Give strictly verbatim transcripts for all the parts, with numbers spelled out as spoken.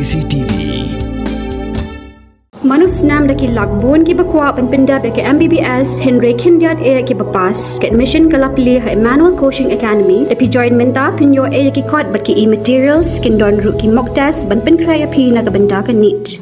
C T V. Mano snam da ki lak bun kiba kwah ban pyndep ïa ka M B B S hynrei khyndiat eh kiba pass. Ka admission ka la plie ha Emmanuel Coaching Academy. Da phi join mynta phin ïoh eh ïa ki kot bad ki e-materials, kin don ruh ki mock test ban pynkhreh ïa phi na ka bynta ka NEET.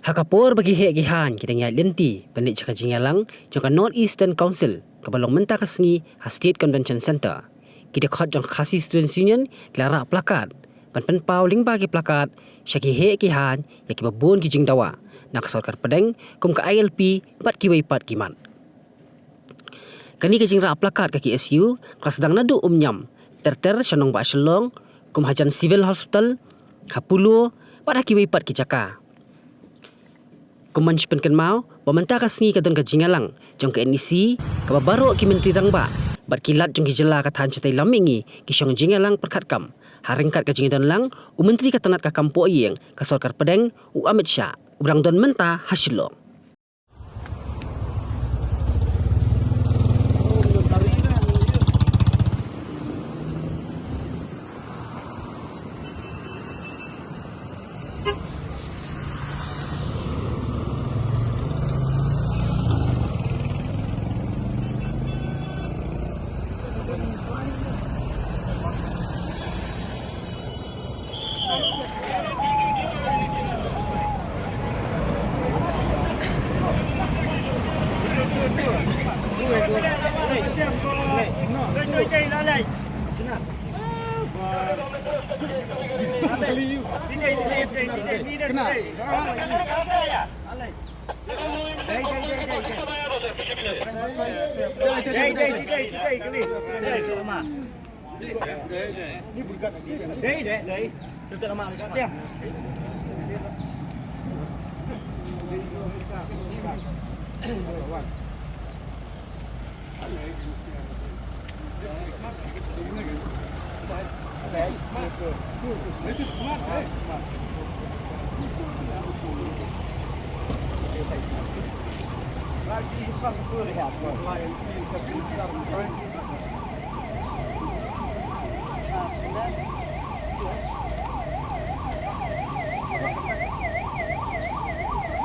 Ha ka por ba ki heh ki haiñ ki dang ïaid lynti ban leit sha ka jingïalang jong ka North Eastern Council kaba long mynta ka sngi ha State Convention Centre, ki dkhot jong ka Khasi Students Union ki la rah placard ban pynpaw lyngba ki placard sha ki heh ki haiñ ïa kiba bun ki jingdawa na ka sorkar pdeng kum ka I L P bad kiwei pat ki mat. Kane ka jingrah placard ka K S U ka la sdang naduh Umïam ter ter sha nongbah Shillong, kum hajan Civil Hospital, ha Polo bad ha kiwei pat ki jaka. Kum ban shu pynkynmaw ba mynta ka sngi ka don ka jingïalang jong ka N E C kaba baroh ki Myntri Rangbah bad ki Lat jong ki jylla ka thaiñ shatei lam mihngi ki shong jingïalang pyrkhat kam ha ryngkat ka jingdon lang u Myntri ka tnat ka kam pohïing ka sorkar pdeng, u Amit Shah, uba dang don mynta ha Shillong.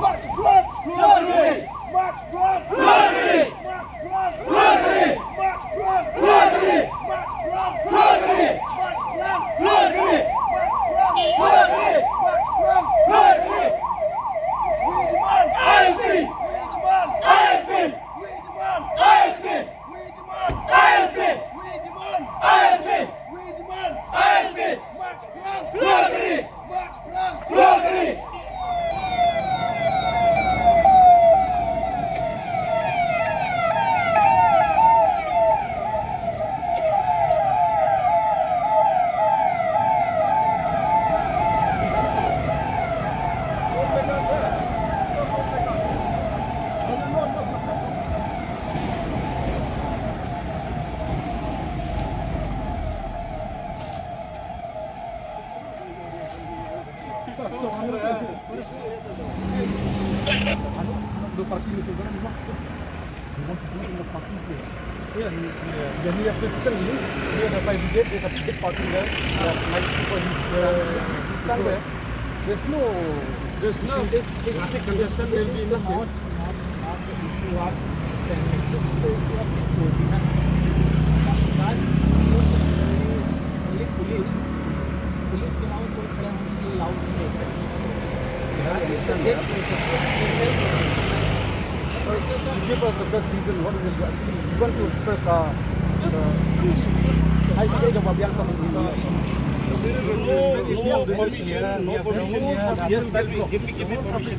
March front! Glory! March front! Glory! March front! Glory! March front! Glory! March front! Glory! March front! Glory! March front! Glory! March front! Glory! We demand I L P! We demand I L P! We demand I L P! We demand I L P! We demand I L P! We demand I L P! March front! Glory! March front! Glory! Yeah, yeah. When we have position, you know, we have a fire brigade, there's a big parking there. Yeah, like, people, uh, stand there. There's no, there's no, traffic congestion will be in the issue of security. Only police, police के अलावा कोई खड़ा होने के लिए अलाउड नहीं है। Give us the best reason what is it actually you want to express, uh, just, uh, I think of Abhyang coming in. No, no permission, no permission. Yes, tell me, give me, give me permission.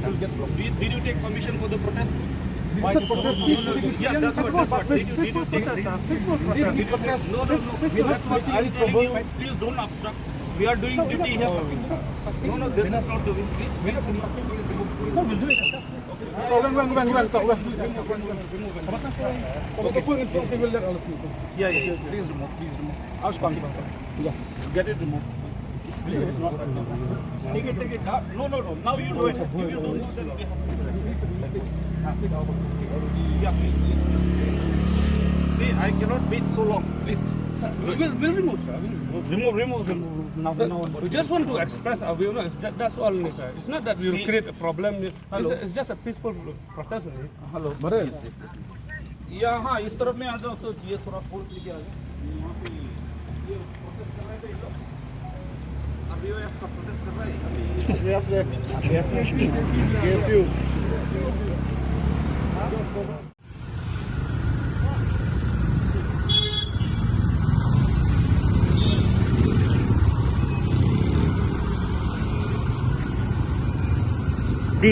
Did, did you take permission for the protest? Why the protest? Yeah, that's what, that's what. Did you, did you take, did, did you take? No, no, no. That's what I'm telling you. Please don't obstruct. We are doing duty here. No, no, this is not the way. Please, please, please, please remove. Remove, remove, remove, remove. Okay. Yeah, yeah, yeah. Please remove, please remove. Ask Pang. Yeah. Get it removed. Please, it's not. Take it, take it. Uh, no, no, no. Now you do it. If you don't do, then we have to. Yeah, please, please, please. See, I cannot wait so long. Please. We will, we'll remove, sir. We'll remove. Remove, remove, remove. Now, now. We just want to express our view. No, it's that, that's all, sir. It's not that we will create a problem. It's, it's just a peaceful protest only. Hello. Yes, yes, yes. यहाँ इस तरफ में आ जाओ तो ये थोड़ा फोर्स लेके आ जाओ। यहाँ पे ये प्रोटेस्ट कर रहे थे ये लोग। आरडीओएफ का प्रोटेस्ट कर रहा है। आरडीओएफ से, आरडीओएफ से। केएसयू। D.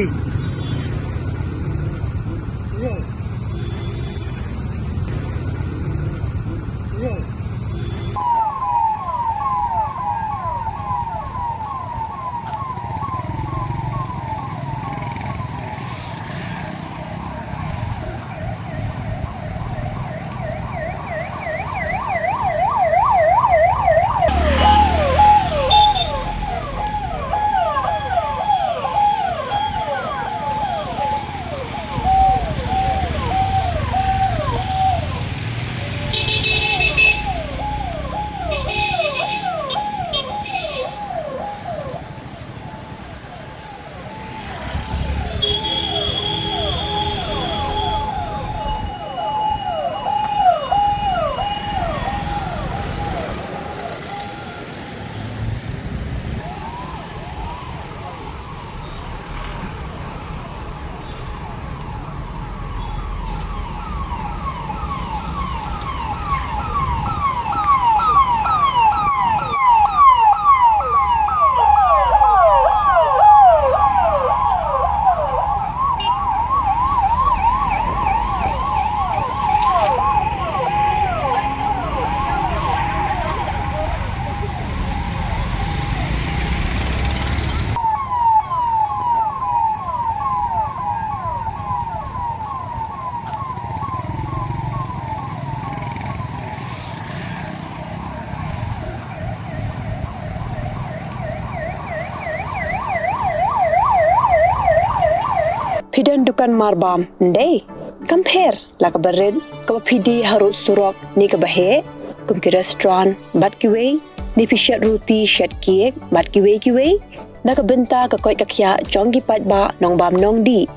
Phi don dukan marbam, ndei? Kam pher la kaba rit, kaba phi die harud surok ne kaba heh, kum ki restaurant bad kiwei, ne phi shet ruti, shet cake bad kiwei kiwei, na ka bynta ka koit ka khiah jong ki paidbah nongbam nongdih.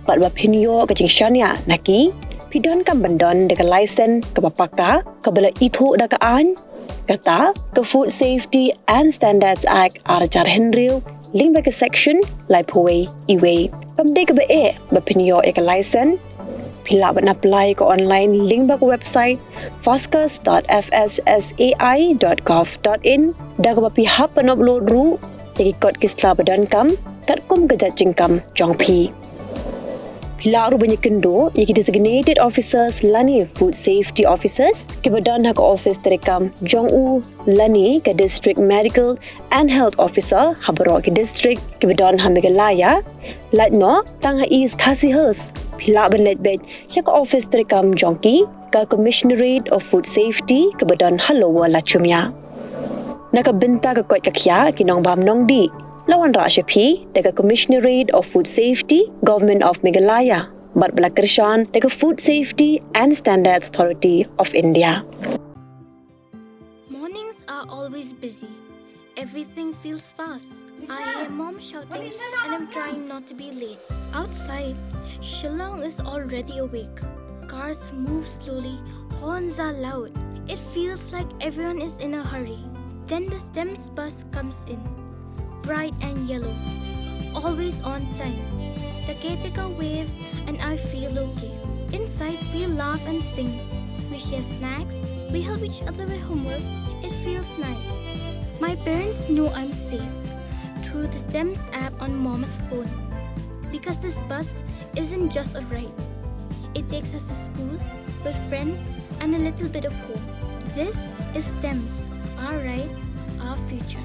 Bad ba phin ïoh ka jingshaniah na ki, phi donkam ban don da ka license kaba paka, kaba la ithuh da ka aiñ, kata ka Food Safety and Standards Act ar hajar hynriew, lyngba ka section laiphew wei E wei. Kam dei kaba eh ba phin ïoh ïa ka license. Phi lah ban apply ka online lyngba ka website foscus dot F S S A I dot gov dot in, da kaba phi hap ban upload ruh ïa ki kot ki sla ba donkam katkum ka jait jingkam jong phi. Phi lah ruh ban ïakynduh ïa ki designated officers lane food safety officers kiba don ha ka office treikam jong u lane ka district medical and health officer ha baroh ki district kiba don ha Meghalaya. Lait noh tang ha East Khasi Hills, phi lah ban leit beit sha ka office treikam jong ki, ka Commissionerate of Food Safety kaba don ha Lower Lachumia. Na ka bynta ka koit ka khiah ki nongbam nongdih, la wanrah sha phi da ka Commissionerate of Food Safety, Government of Meghalaya, bad ba la kyrshan da ka Food Safety and Standards Authority of India. Mornings are always busy. Everything feels fast. I hear mom shouting and I'm trying not to be late. Outside, Shillong is already awake. Cars move slowly, horns are loud. It feels like everyone is in a hurry. Then the STEMS bus comes in. Bright and yellow. Always on time. The caretaker waves and I feel okay. Inside, we laugh and sing. We share snacks. We help each other with homework. It feels nice. My parents know I'm safe through the STEMS app on Mom's phone, because this bus isn't just a ride. It takes us to school, with friends, and a little bit of home. This is STEMS, our ride, our future.